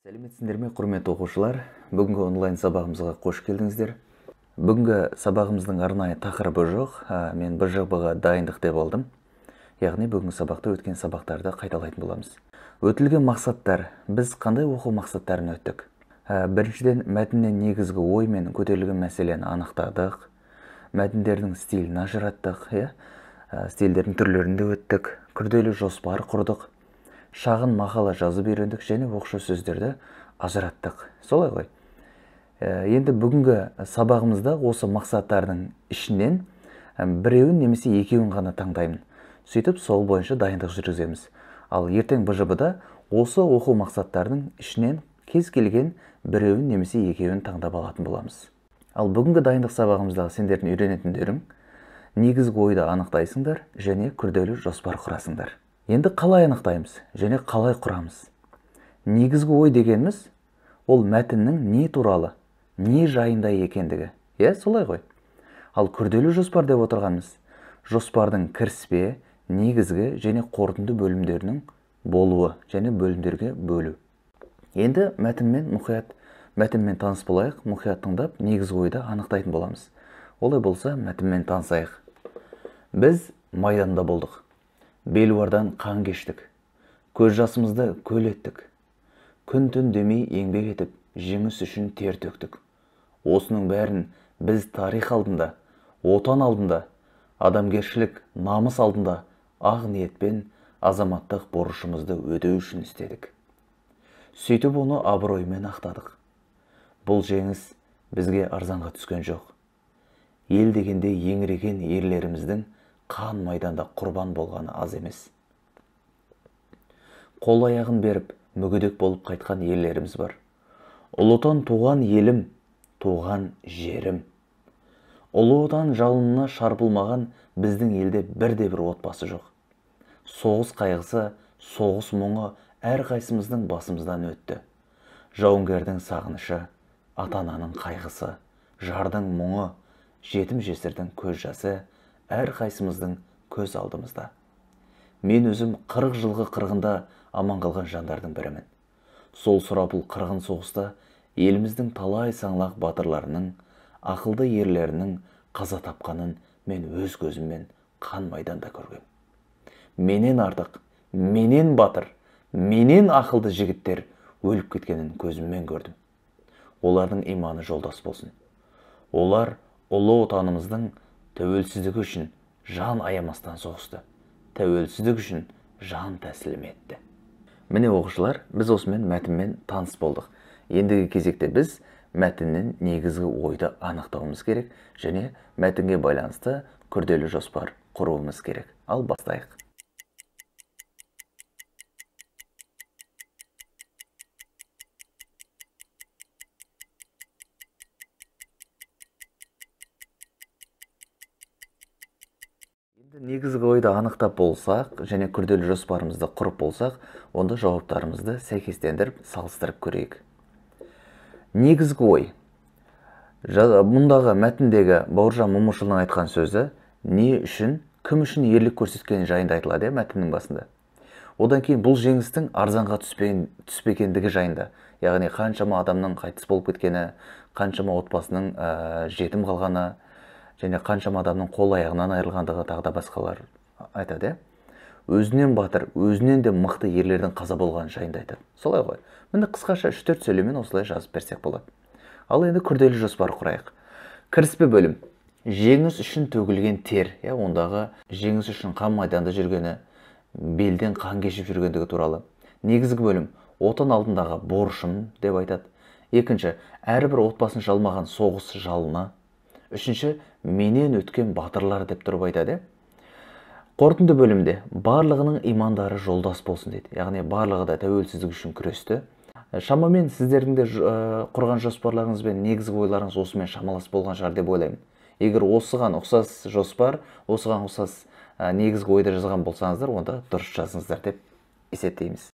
Сәлеметсіздер ме, құрметті оқушылар? Бүгінгі онлайн сабағымызға қош келдіңіздер. Бүгінгі сабағымыздың арнайы тақырыбы жоқ. Мен БЖБ-ға дайындық деп алдым. Яғни бүгінгі сабақта өткен сабақтарды қайталайтын боламыз. Өтілген мақсаттар. Біз қандай оқу мақсаттарын өттік? Біріншіден, мәтіннен негізгі ой мен көтерілген мәселені анықтадық. Мәтіндердің стилін ажыраттық, стильдердің түрлерін де өттік. Күрделі жоспар құрдық. Шағын мақала жазып үйрендік және оқшы сөздерді ажыраттық. Солай ғой. Енді бүгінгі сабағымызда осы мақсаттардың ішінен біреуін немесе екеуін ғана таңдаймын. Сөйтіп сол бойынша дайындық жүргіземіз. Ал ертең БЖБ-да осы оқу мақсаттарының ішінен кез келген біреуін немесе екеуін таңдап алатын боламыз. Ал бүгінгі дайындық сабағымыздағы сендердің үйренетіндерің негізгі ойды анықтайсыңдар және күрделі жоспар құрасыңдар. Енді қалай анықтаймыз және қалай құрамыз? Негізгі ой дегеніміз ол мәтіннің не туралы, не жайында екендігі. Солай ғой. Ал күрделі жоспар деп отырғанымыз жоспардың кіріспе, негізгі және қорытынды бөлімдерінің болуы және бөлімдерге бөлу. Енді мәтінмен таныс болайық, мұқият тыңдап, негізгі ойды анықтайтын боламыз. Олай болса, мәтінмен танысайық. Біз майданда болдық. Белуардан қан кештік. Көз жасымызды көл еттік. Күн-түн демей еңбек етіп, жеңіс үшін тер төктік. Осының бәрін біз тарих алдында, отан алдында, адамгершілік, намыс алдында ақ ниетпен азаматтық борышымызды өтеу үшін істедік. Сөйтіп оны абыроймен ақтадық. Бұл жеңіс бізге арзанға түскен жоқ. Ел дегенде еңіреген ерлеріміздің қан майданда құрбан болғаны аз емес. Қол аяғын беріп, мүгедек болып қайтқан ерлеріміз бар. Ұлы Отан туған елім, туған жерім. Ұлы Отан жалынына шарпылмаған біздің елде бірде-бір отбасы жоқ. Соғыс қайғысы, соғыс мұңы әрқайсымыздың басымыздан өтті. Жауынгердің сағынышы, ата-ананың қайғысы, жардың мұңы, жетім-жесірдің көз жасы әрқайсымыздың көз алдымызда. Мен өзім 40 жылғы қырғында аман қалған жандардың бірімін. Сол сұрапыл қырғын соғыста еліміздің талай саңлақ батырларының, ақылды ерлерінің қаза тапқанын мен өз көзіммен қан майданда көргем. Менен артық, менен батыр, менен ақылды жігіттер өліп кеткенін көзіммен көрдім. Олардың иманы жолдас болсын. Олар ұлы отанымыздың тәуелсіздігі үшін жан аямастан соғысты. Тәуелсіздік үшін жан тәсілім етті. Міне оқушылар, біз осымен мәтінмен таныс болдық. Ендігі кезекте біз мәтіннен негізгі ойды анықтауымыз керек және мәтінге байланысты күрделі жоспар құруымыз керек. Ал бастайық. Негізгі ойды анықтап болсақ және күрделі жоспарымызды құрып болсақ, онда жауаптарымызды сәйкестендіріп, салыстырып көрейік. Негізгі ой. Мұндағы мәтіндегі Бауыржан Момышұлының айтқан сөзі не үшін, кім үшін ерлік көрсеткені жайында айтылады мәтіннің басында. Одан кейін бұл жеңістің арзанға түспегендігі жайында, яғни қаншама адамның қайтыс болып кеткені, қаншама отбасының жетім қалғаны, және қаншама адамның қол аяғынан айырылғандығы тағы да басқалар айтады. Өзінен батыр, өзінен де мықты ерлердің қаза болғаны жайында айтады. Солай ғой. Міне қысқаша 3-4 сөйлеммен осылай жазып берсек болады. Ал енді күрделі жоспар құрайық. Кіріспе бөлім. Жеңіс үшін төгілген тер, ондағы жеңіс үшін қан майданда жүргені, белден қан кешіп жүргендігі туралы. Негізгі бөлім отан алдындағы борышым деп айтады. Екінші, әрбір отбасын жалмаған соғыс жалыны. Үшінші, менен өткен батырлар деп тұрып айтады. Қорытынды бөлімде барлығының имандары жолдас болсын дейді. Яғни барлығы да тәуелсіздік үшін күресті. Шамамен сіздердің де құрған жоспарларыңыз бен негізгі ойларыңыз осымен шамалас болған шығар деп ойлаймын. Егер осыған ұқсас жоспар, осыған ұқсас негізгі ойды жазған болсаңыздар, онда дұрыс жазыңыздар деп есептейміз.